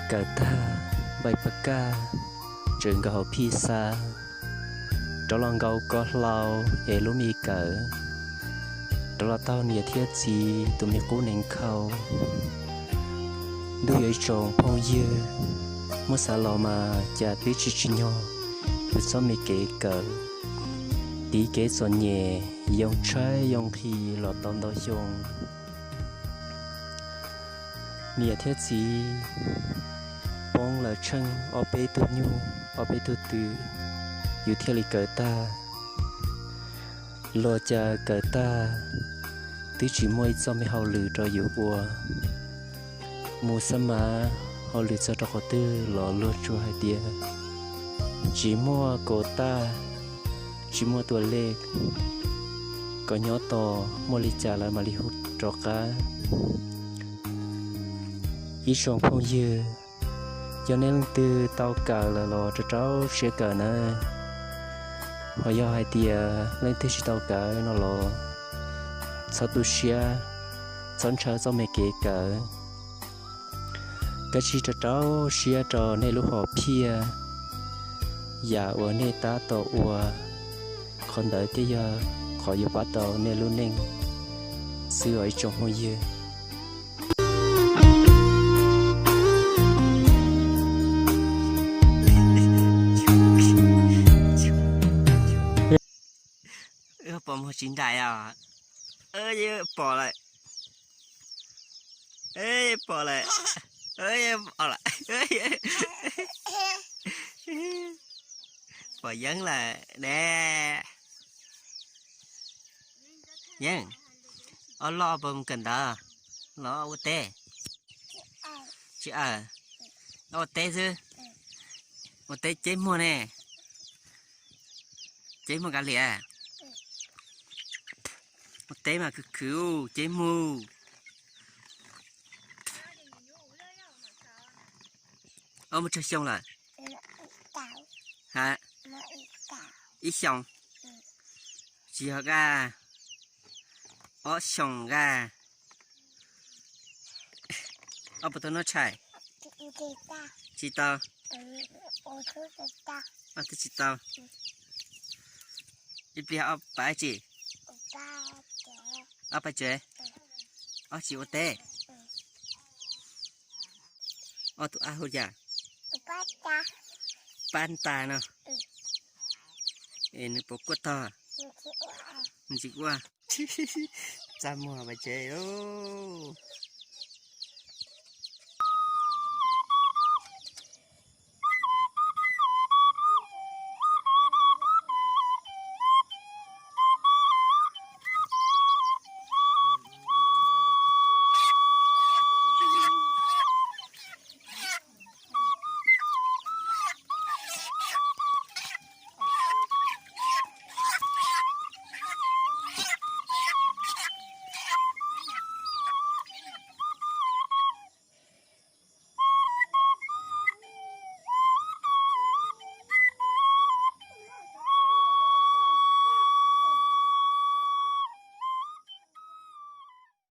Kawm tag, npaim pab kaj, tseem nkaus hauv phij xab, rov los nkaus ko hlau es lub me kawm, rov los taug niam thiab txiv tus me qub nees khau. Ntuj, yog ib tsoom phooj ywg, muab xav los mas cas twb tsis tsim nyog yus txoj me kev kawm, tiv kev txom nyem yoo tshaib yoo nqhis los tau ntau xyoo. Niam thiab txiv poob lawv tsheej ob peb tug nyuj ob peb tug twm, yus thiaj li kawm tag. Luag cas kawm tag twb tsis muaj ib txoj me hauj lwm rau yus ua. Mus xab mav hauj lwm txog rau qhov twg los luag tsuas hais tias tsis muaj kaus taj, tsis muaj tua lej, kom nyob tos muaj li cas lawv mam li hu rov qab. Ib tsoom phooj ywg, yog nej leej twg tau kawm lawm los rau rau siab kawm na. Ho yog hais tias leej twg tsis tau kawm no los txhob tu siab, txhob ntshaw txoj me kev kawm. Kav tsij rau rau siab rau nej lub hom phiaj, yam uas nej tab tom ua, qhov ntawd thiaj yog qhov yuav pab tau nej lub neej xwb os ib tsoom phooj ywg. Pom muag tsis nraim os. Pom lawm. Pom lawm. Pom yeeb lawm ne. Yeeb, ob loj puas mus kawm ntawv los ua teb? Tsis aws, ua teb xwb. Ua teb ceb muag ne. Ceb muag kav liam. Ua teb mas khwv khwv, ceb muag. Ob muaj tsawg xyoo lawm? Ha, ib xyoos. Tsis yog kaj, ob xyoos kaj. Ob puas tau noj tshais? Tsis tau. Ob tug tsis tau. Ib pliag ob pab tsi? Ob pab tsev. Ob tsis ua teb. Ob tug ab hu cas? Pab tas no. Es nws puas kuaj tog? Nws tsis kuaj. Txaj muag pab tsev lauj.